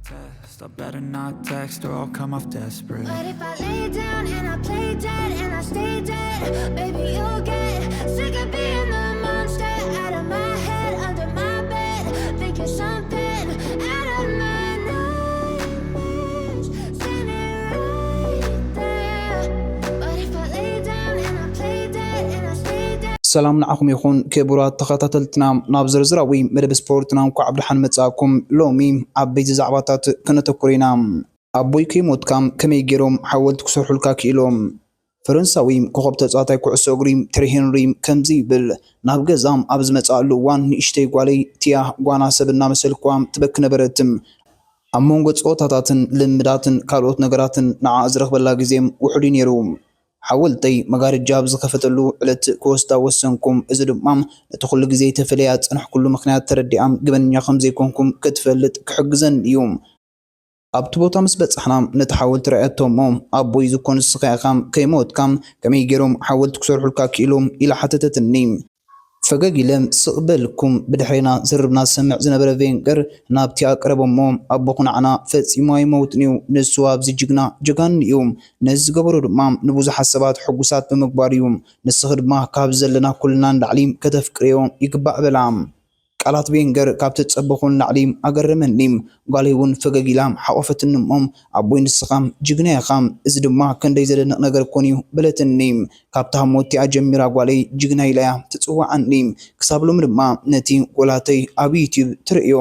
Test, I better not text or I'll come off desperate. But if I lay down and I play dead and I stay dead, baby, you'll get sick of being the monster out of my head, under my bed, thinking something out of my nightmares, standing right there. But if I lay down and I play dead and I stay dead. ሰላም ንዓኹም ይኹን ክቡራት ተኸታተልትና። ናብ ዝርዝራዊ መደብ ስፖርትና እንኳዕ ብደሓን መጻእኩም። ሎሚ ዓበይቲ ዛዕባታት ከነተኩር ኢና። ኣቦይ ከይሞትካ ከመይ ገይሮም ሓወልቲ ክሰርሑልካ ክኢሎም? ፈረንሳዊ ኮኸብ ተጻዋታይ ኩዕሶ እግሪ ተሪ ሄንሪ ከምዚ ይብል፣ ናብ ገዛ ኣብ ዝመጽኣሉ እዋን ንእሽተይ ጓለይ ቲያ ጓና ሰብ እናመሰልኳ ትበኪ ነበረት። ኣብ መንጎ ጸወታታትን ልምዳትን ካልኦት ነገራትን ንዓ ዝረኽበላ ግዜ ውሑድ እዩ ነይሩ። ሓወልተይ መጋረጃ ኣብ ዝኸፈተሉ ዕለት ክወስዳ ወሰንኩም። እዚ ድማ ነቲ ኩሉ ግዜ ተፈልያ ዝጸናሕኩሉ ምኽንያት ተረዲኣ ገበነኛ ከም ዘይኮንኩም ክትፈልጥ ክሕግዘኒ እዩ። ኣብቲ ቦታ ምስ በጻሕና ነቲ ሓወልቲ ረኣየቶ እሞ፣ ኣቦይ ዝኮ ንስኻ ኢኻ ከይሞትካ ከመይ ገይሮም ሓወልቲ ክሰርሑልካ ክኢሎም? ኢላ ሓተተትኒ። ፈገግ ኢለ ስቕ በልኩም። ብድሕሬና ዝርርብና ዝሰምዕ ዝነበረ ቬንገር ናብቲ ኣቀረበ እሞ፣ ኣቦኹ ንዓና ፈጺሙ ኣይመውትን እዩ፣ ንሱ ኣብዚ ጅግና ጀጋኑ እዩ። ነዚ ዝገበሮ ድማ ንብዙሓት ሰባት ሕጉሳት ብምግባሩ እዩ። ንስኺ ድማ ካብ ዘለና ኩልና ንላዕሊ ከተፍቅርዮ ይግባእ በላ። ቃላት ቬንገር ካብ ተጸበኹ ንላዕሊ ኣገረመኒ። ጓለይ እውን ፈገግ ኢላ ሓቖፈትኒ እሞ፣ ኣቦይ ንስኻ ጅግና ኢኻ፣ እዚ ድማ ክንደይ ዘደንቕ ነገር ኮን እዩ በለትኒ። ካብታ ህሞት እቲኣ ጀሚራ ጓለይ ጅግና ኢላ እያ ትጽውዓኒ። ክሳብ ሎሚ ድማ ነቲ ጎላተይ ኣብ ዩትዩብ ትርእዮ።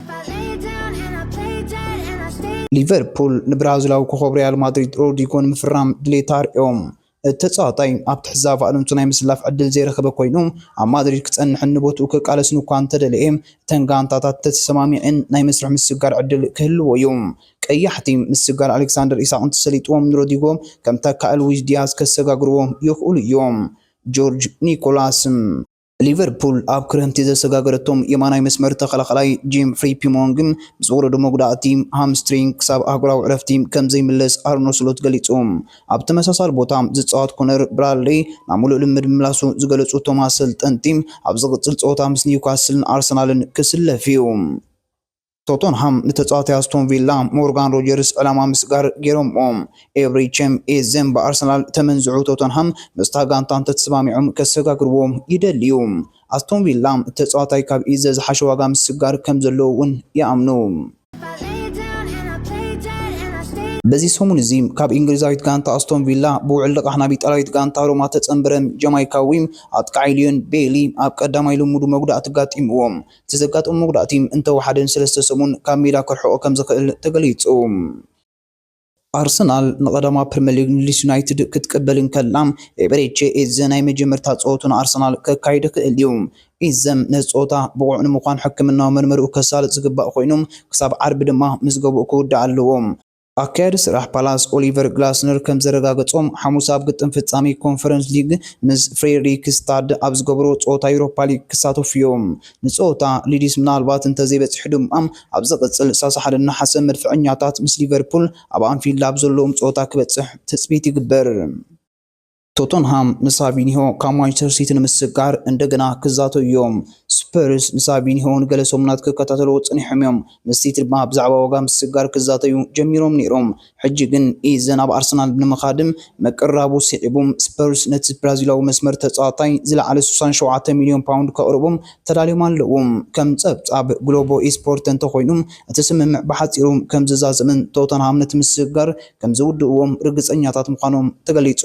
If I lay down and I play dead and I stay ሊቨርፑል ንብራዚላዊ ኮኸብ ሪያል ማድሪድ ሮድሪጎ ንምፍራም ድሌት ኣርእዮም። እቲ ተጻዋታይ ኣብ ትሕቲ ዛቪ ኣሎንሶ ናይ ምስላፍ ዕድል ዘይረኸበ ኮይኑ፣ ኣብ ማድሪድ ክጸንሕን ንቦትኡ ክቃለስን እኳ እንተደለየ፣ እተን ጋንታታት ተተሰማሚዐን ናይ መስርሕ ምስግጋር ዕድል ክህልዎ እዩ። ቀያሕቲ ምስግጋር ኣሌክሳንደር ኢሳቕ እንተሰሊጥዎም ንሮድሪጎ ከም ተካኢ ሉዊስ ዲያዝ ከሰጋግርዎ ይኽእሉ እዮም። ጆርጅ ኒኮላስ። ሊቨርፑል ኣብ ክረምቲ ዘሰጋገረቶም የማናይ መስመር ተኸላኻላይ ጂም ፍሪምፖንግ ምስ ወረዶ መጉዳእቲ ሃምስትሪንግ ክሳብ ኣህጉራዊ ዕረፍቲ ከም ዘይምለስ ኣርነ ስሎት ገሊጹ። ኣብ ተመሳሳሊ ቦታ ዝጻወት ኮነር ብራድሊ ናብ ምሉእ ልምድ ምምላሱ ዝገለጹ እቶም ኣሰልጠንቲ፣ ኣብ ዝቕጽል ጸወታ ምስ ኒውካስልን ኣርሰናልን ክስለፍ እዩ። ቶተንሃም ንተጻዋታይ ኣስቶን ቪላ ሞርጋን ሮጀርስ ዕላማ ምስጋር ገይሮምዎ። ኤብሪቸም ኤዜን ብኣርሰናል ተመንዝዑ። ቶተንሃም ምስታ ጋንታ እንተተሰማሚዖም ከሰጋግርዎም ይደልዩ። ኣስቶን ቪላ ተጻዋታይ ካብ ኢዘ ዝሓሸ ዋጋ ምስጋር ከም ዘለዎ እውን ይኣምኑ። If I lay down and I play dead and I stay በዚ ሰሙን እዚ ካብ እንግሊዛዊት ጋንታ ኣስቶን ቪላ ብውዕል ልቓሕ ናብ ኢጣልያዊት ጋንታ ሮማ ተጸንበረ ጃማይካዊ ኣጥቃዓይ ሊዮን ቤሊ ኣብ ቀዳማይ ልሙዱ መጉዳእቲ ኣጋጢምዎ። እቲ ዘጋጠሞ መጉዳእቲ እንተወሓደ ንሰለስተ ሰሙን ካብ ሜዳ ከርሕቖ ከም ዝኽእል ተገሊጹ። ኣርሰናል ንቐዳማ ፕሪምየር ሊግ ንሊድስ ዩናይትድ ክትቅበል እንከላ፣ ኤበሬቼ ኤዘ ናይ መጀመርታ ጸወቱ ንኣርሰናል ከካይድ ይኽእል እዩ። ኤዘ ነዚ ጸወታ ብቑዕ ንምዃን ሕክምናዊ መርመሪኡ ከሳልጥ ዝግባእ ኮይኑ፣ ክሳብ ዓርቢ ድማ ምስ ገብኡ ክውዳእ ኣለዎ። ኣካያዲ ስራሕ ፓላስ ኦሊቨር ግላስነር ከም ዘረጋገጾም፣ ሓሙስ ኣብ ግጥም ፍጻሜ ኮንፈረንስ ሊግ ምስ ፍሬድሪክስታድ ኣብ ዝገብሮ ጸወታ ዩሮፓ ሊግ ክሳተፉ እዮም። ንጸወታ ሊድስ ምናልባት እንተዘይበጺሑ ድማ ኣብ ዝቕጽል ሰላሳ ሓደ ነሓሰ መድፈኛታት ምስ ሊቨርፑል ኣብ ኣንፊልድ ኣብ ዘለዎም ጸወታ ክበጽሕ ትጽቢት ይግበር። ቶተንሃም ንሳቪኒሆ ካብ ማንቸስተር ሲቲ ንምስግጋር እንደገና ክዛተዩ እዮም። ስፐርስ ንሳቪኒሆ ንገለ ሰሙናት ክከታተልዎ ጸኒሖም እዮም። ምስ ሲቲ ድማ ብዛዕባ ዋጋ ምስግጋር ክዛተዩ ጀሚሮም ነይሮም። ሕጂ ግን ኢዘ ናብ ኣርሰናል ንምኻድም ምቅርራቡ ስዒቡ፣ ስፐርስ ነቲ ብራዚላዊ መስመር ተጻዋታይ ዝለዓለ ስሳን ሸውዓተ ሚልዮን ፓውንድ ከቕርቡ ተዳልዮም ኣለዉ። ከም ጸብጻብ ግሎቦ ኢስፖርት እንተኾይኑ፣ እቲ ስምምዕ ብሓጺሩ ከም ዝዛዘምን ቶተንሃም ነቲ ምስግጋር ከም ዝውድእዎም ርግጸኛታት ምዃኖም ተገሊጹ።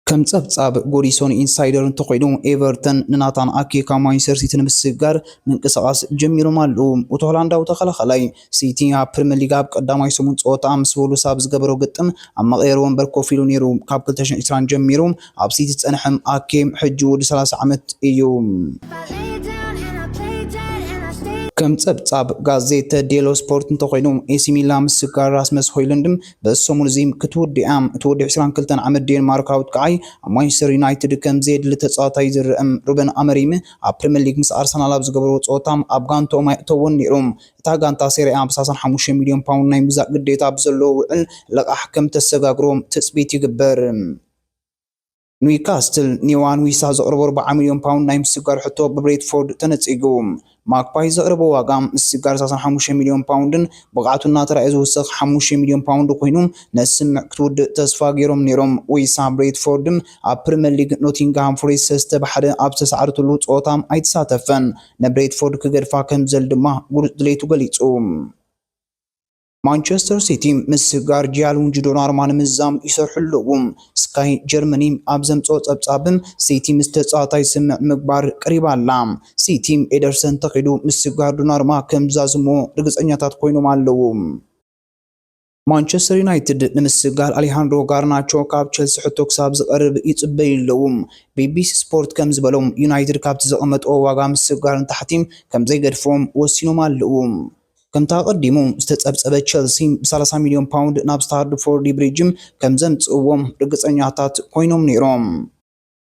ከም ጸብጻብ ጎዲሶን ኢንሳይደር እንተኾይኑ፣ ኤቨርተን ንናታን ኣኬ ካብ ማንቸስተር ሲቲ ንምስግጋር ምንቅስቓስ ጀሚሮም ኣለዉ። እቲ ሆላንዳዊ ተኸላኻላይ፣ ሲቲ ኣብ ፕሪምየር ሊግ ኣብ ቀዳማይ ሰሙን ጸወታ ምስ ወሉስ ኣብ ዝገበሮ ግጥም ኣብ መቐየሪ ወንበር ኮፍ ኢሉ ነይሩ። ካብ ክልተ ሽሕን ዕስራን ጀሚሩ ኣብ ሲቲ ዝጸንሐ ኣኬ፣ ሕጂ ወዲ ሰላሳ ዓመት እዩ። If I lay down and I play dead and I stay ከም ጸብጻብ ጋዜተ ዴሎ ስፖርት እንተኾይኑ፣ ኤሲ ሚላን ምስግጋር ራስመስ ሆይሉንድ በዚ ሰሙን እዚ ክትውድእ እያ። እቲ ወዲ ዕስራን ክልተን ዓመት ዴንማርካዊ ኣጥቃዓይ ኣብ ማንቸስተር ዩናይትድ ከም ዘየድሊ ተጻዋታይ ዝርእ ሩበን ኣመሪም ኣብ ፕሪምየር ሊግ ምስ ኣርሰናል ኣብ ዝገበርዎ ጸወታ ኣብ ጋንትኦም ኣየእተዎን ነይሩ። እታ ጋንታ ሴሪኣ ብ ሰላሳ ሓሙሽተ ሚልዮን ፓውንድ ናይ ምግዛእ ግዴታ ብዘለዎ ውዕል ልቓሕ ከም ተሰጋግሮ ትጽቢት ይግበር። ኒውካስትል ንዮዋን ዊሳ ዘቕረቦ ኣርብዓ ሚልዮን ፓውንድ ናይ ምስግጋር ሕቶ ብብሬትፎርድ ተነጺጉ። ማግፓይስ ዘቕረቦ ዋጋ ምስግጋር ሰላሳ ሓሙሽተ ሚልዮን ፓውንድን ብቕዓቱ እናተራእየ ዝውስኽ ሓሙሽተ ሚልዮን ፓውንድ ኮይኑ ነስምዕ ክትውድእ ተስፋ ገይሮም ነይሮም። ዊሳ ብሬትፎርድን ኣብ ፕሪምየር ሊግ ኖቲንግሃም ፎሬስት ሰለስተ ብሓደ ኣብ ዝተሳዕረትሉ ጸወታ ኣይተሳተፈን። ንብሬትፎርድ ክገድፋ ከም ዝደሊ ድማ ግሉጽ ድሌቱ ገሊጹ። ማንቸስተር ሲቲ ምስ ጋርጂያል ውንጂ ዶናርማ ንምዝዛም ይሰርሑ ኣለዉ። ስካይ ጀርመኒ ኣብ ዘምጽኦ ጸብጻብ፣ ሲቲ ምስ ተጻዋታይ ስምምዕ ንምግባር ቀሪባ ኣላ። ሲቲ ኤደርሰን ተኺሉ ምስ ጋር ዶናርማ ከም ዝዛዝምዎ ርግጸኛታት ኮይኖም ኣለዉ። ማንቸስተር ዩናይትድ ንምስግጋር ኣሌሃንድሮ ጋርናቾ ካብ ቸልሲ ሕቶ ክሳብ ዝቐርብ ይጽበዩ ኣለዉ። ቢቢሲ ስፖርት ከም ዝበሎም፣ ዩናይትድ ካብቲ ዘቐመጥዎ ዋጋ ምስግጋር ንታሕቲ ከም ዘይገድፍዎም ወሲኖም ኣለዉ። ከምቲ ኣቐዲሙ ዝተጸብጸበ፣ ቸልሲ ብ ሰላሳ ሚልዮን ፓውንድ ናብ ስታምፎርድ ብሪጅ ከም ዘምጽእዎም ርግጸኛታት ኮይኖም ነይሮም።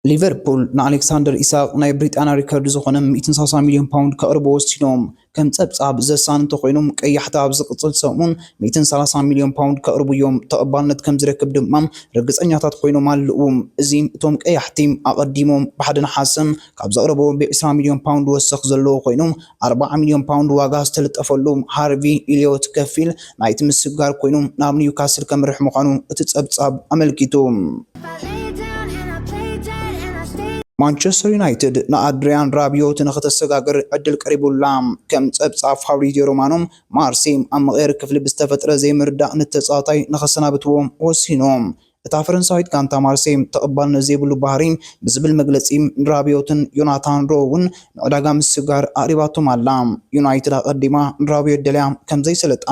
ሊቨርፑል ንኣሌክሳንደር ኢሳቕ ናይ ብሪጣንያ ሪከርድ ዝኾነ ሚእትን ሰላሳ ሚልዮን ፓውንድ ከቕርቡ ወሲኖም። ከም ጸብጻብ ዘሳን እንተኾይኖም፣ ቀያሕቲ ኣብ ዝቕጽል ሰሙን ሚእትን ሰላሳ ሚልዮን ፓውንድ ከቕርቡ እዮም። ተቐባልነት ከም ዝረክብ ድማ ርግጸኛታት ኮይኖም ኣለዉ። እዚ እቶም ቀያሕቲ ኣቐዲሞም ብሓደ ነሓሰ ካብ ዘቕረብዎ ብ ዕስራ ሚልዮን ፓውንድ ወሰኽ ዘለዎ ኮይኑ፣ ኣርብዓ ሚልዮን ፓውንድ ዋጋ ዝተለጠፈሉ ሃርቪ ኢልዮት፣ ከፊል ናይቲ ምስግጋር ኮይኑ ናብ ኒውካስል ከምርሕ ምዃኑ እቲ ጸብጻብ ኣመልኪቱ። ማንቸስተር ዩናይትድ ንኣድሪያን ራቢዮት ንኽተሰጋግር ዕድል ቀሪቡላ። ከም ጸብጻብ ፋብሪዚዮ ሮማኖ፣ ማርሴ ኣብ መቐየሪ ክፍሊ ብዝተፈጥረ ዘይምርዳእ ንተጻዋታይ ንኸሰናብትዎ ወሲኖም። እታ ፈረንሳዊት ጋንታ ማርሴ ተቐባልነት ዘይብሉ ባህሪ ብዝብል መግለጺ ንራቢዮትን ዮናታን ሮ እውን ንዕዳጋ ምስግጋር ኣቕሪባቶም ኣላ። ዩናይትድ ኣቐዲማ ንራቢዮት ደልያ ከም ዘይሰለጣ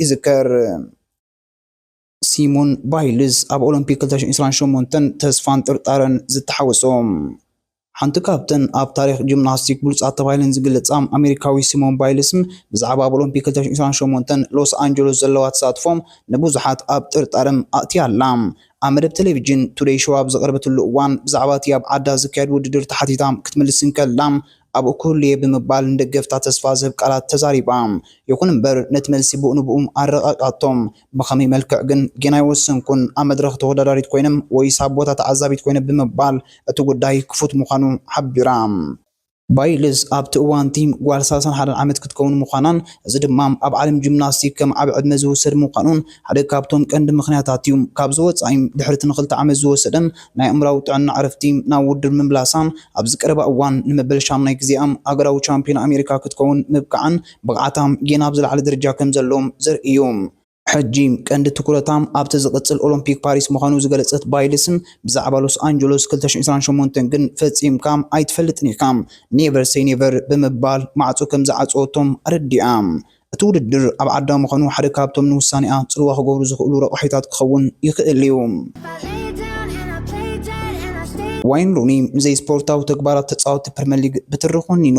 ይዝከር። ሲሞን ባይልስ ኣብ ኦሎምፒክ ክልተ ሽሕን ዕስራን ሸሞንተን ተስፋን ጥርጣረን ዝተሓወሶ። ሓንቲ ካብተን ኣብ ታሪኽ ጂምናስቲክ ብሉጻት ተባሂለን ዝግለጻ ኣሜሪካዊ ሲሞን ባይልስ ብዛዕባ ኣብ ኦሎምፒክ ክልተ ሽሕን ዕስራን ሸሞንተን ሎስ ኣንጀሎስ ዘለዋ ተሳትፎ ንብዙሓት ኣብ ጥርጣረ ኣእትያ ኣላ። ኣብ መደብ ቴሌቪዥን ቱደይ ሾው ኣብ ዘቕረበትሉ እዋን፣ ብዛዕባ እቲ ኣብ ዓዳ ዝካየድ ውድድር ተሓቲታ ክትምልስ እንከላ፣ ኣብኡ ክህሉ እየ ብምባል ንደገፍታ ተስፋ ዝህብ ቃላት ተዛሪባ። ይኹን እምበር፣ ነቲ መልሲ ብኡ ንብኡ ኣረቓቓቶም። ብኸመይ መልክዕ ግን ጌና ኣይወሰንኩን። ኣብ መድረኽ ተወዳዳሪት ኮይነ ወይስ ኣብ ቦታ ተዓዛቢት ኮይነ ብምባል እቲ ጉዳይ ክፉት ምዃኑ ሓቢራ። ባይልስ ኣብቲ እዋን እቲ ጓል ሰላሳን ሓደን ዓመት ክትከውን ምዃናን፣ እዚ ድማ ኣብ ዓለም ጂምናስቲክ ከም ዓቢ ዕድመ ዝውሰድ ምዃኑን ሓደ ካብቶም ቀንዲ ምኽንያታት እዩ። ካብዚ ወጻኢ፣ ድሕሪ እቲ ንኽልተ ዓመት ዝወሰደ ናይ ኣእምራዊ ጥዕና ዕረፍቲ ናብ ውድድር ምምላሳ፣ ኣብዚ ቀረባ እዋን ንመበል ሻምናይ ግዜኣ ሃገራዊ ቻምፒዮን ኣሜሪካ ክትከውን ምብቃዓን ብቕዓታ ጌና ኣብ ዝለዓለ ደረጃ ከም ዘሎ ዘርኢ እዩ። ሕጂ ቀንዲ ትኩረታ ኣብቲ ዝቕጽል ኦሎምፒክ ፓሪስ ምዃኑ ዝገለጸት ባይልስ፣ ብዛዕባ ሎስ ኣንጀሎስ ክልተ ሽሕን ዕስራን ሸሞንተን ግን ፈጺምካ ኣይትፈልጥን ኢኻ፣ ኔቨር ሰይ ኔቨር ብምባል ማዕጾ ከም ዝዓጸወቶም ኣረዲኣ። እቲ ውድድር ኣብ ዓዳ ምዃኑ ሓደ ካብቶም ንውሳኔኣ ጽልዋ ክገብሩ ዝኽእሉ ረቋሒታት ክኸውን ይኽእል እዩ። ዋይን ሩኒ ንዘይስፖርታዊ ተግባራት ተጻወትቲ ፕሪምየር ሊግ ብትሪ ኮኒኑ።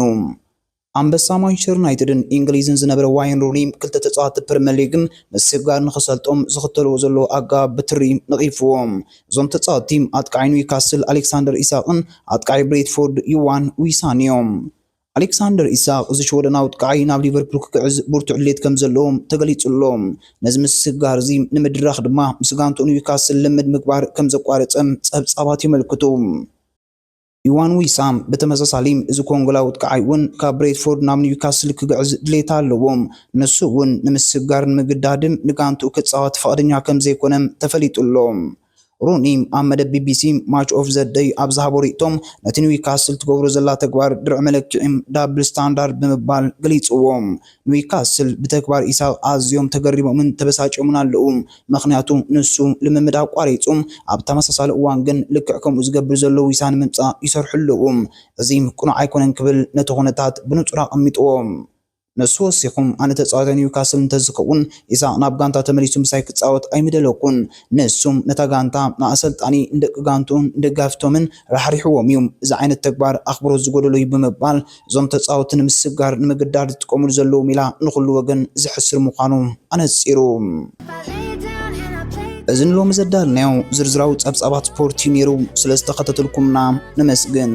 ኣንበሳ ማንቸስተር ዩናይትድን እንግሊዝን ዝነበረ ዋይን ሩኒ፣ ክልተ ተጻወትቲ ፕሪምየር ሊግ ምስግጋር ንኽሰልጦም ዝኽተልዎ ዘለዉ ኣገባብ ብትሪ ነቒፍዎም። እዞም ተጻወትቲ፣ ኣጥቃዓይ ኒውካስል ኣሌክሳንደር ኢሳቕን ኣጥቃዓይ ብሬትፎርድ ዩዋን ዊሳን እዮም። ኣሌክሳንደር ኢሳቕ፣ እዚ ሽወደናዊ ኣጥቃዓይ ናብ ሊቨርፑል ክግዕዝ ብርቱዕ ድሌት ከም ዘለዎም ተገሊጹ ኣሎ። ነዚ ምስግጋር እዚ ንምድራኽ ድማ፣ ምስ ጋንትኡ ኒውካስል ልምድ ምግባር ከም ዘቋረጸ ጸብጻባት የመልክቱ። ዩዋን ዊሳ ብተመሳሳሊ፣ እዚ ኮንጎላዊ ኣጥቃዓይ እውን ካብ ብሬትፎርድ ናብ ኒውካስል ክግዕዝ ድሌት ኣለዎ። ንሱ እውን ንምስግጋር ንምግዳድ ንጋንትኡ ክጻወት ፍቓደኛ ከም ዘይኮነ ተፈሊጡ ኣሎ። ሩኒ ኣብ መደብ ቢቢሲ ማች ኦፍ ዘ ደይ ኣብ ዝሃቦ ርእይቶ፣ ነቲ ኒውካስል ትገብሮ ዘላ ተግባር ድርዒ መለክዒ ዳብል ስታንዳርድ ብምባል ገሊጽዎ። ኒውካስል ብተግባር ኢሳቕ ኣዝዮም ተገሪሞምን ተበሳጭዮምን ኣለዉ። ምኽንያቱ ንሱ ልምምድ ኣቋሪጹ፣ ኣብ ተመሳሳሊ እዋን ግን ልክዕ ከምኡ ዝገብር ዘሎ ዊሳ ንምምጻእ ይሰርሑ ኣለዉ። እዚ ቅኑዕ ኣይኮነን ክብል ነቲ ኩነታት ብንጹር ኣቐሚጥዎ። ንሱ ወሲኹ፣ ኣነ ተጻዋታይ ኒውካስል እንተዝኸውን፣ ኢሳቕ ናብ ጋንታ ተመሊሱ ምሳይ ክጻወት ኣይምደለኩን። ንሱ ነታ ጋንታ፣ ንኣሰልጣኒ፣ ንደቂ ጋንትኡን ንደጋፍቶምን ራሕሪሕዎም እዩ። እዚ ዓይነት ተግባር ኣኽብሮት ዝጎደሎ እዩ ብምባል፣ እዞም ተጻወትቲ ንምስግጋር ንምግዳድ ዝጥቀሙሉ ዘለዉ ሜላ ንኹሉ ወገን ዘሕስር ምዃኑ ኣነጺሩ። እዚ ንሎሚ ዘዳልናዮ ዝርዝራዊ ጸብጻባት ስፖርት እዩ ነይሩ። ስለ ዝተኸታተልኩምና ነመስግን።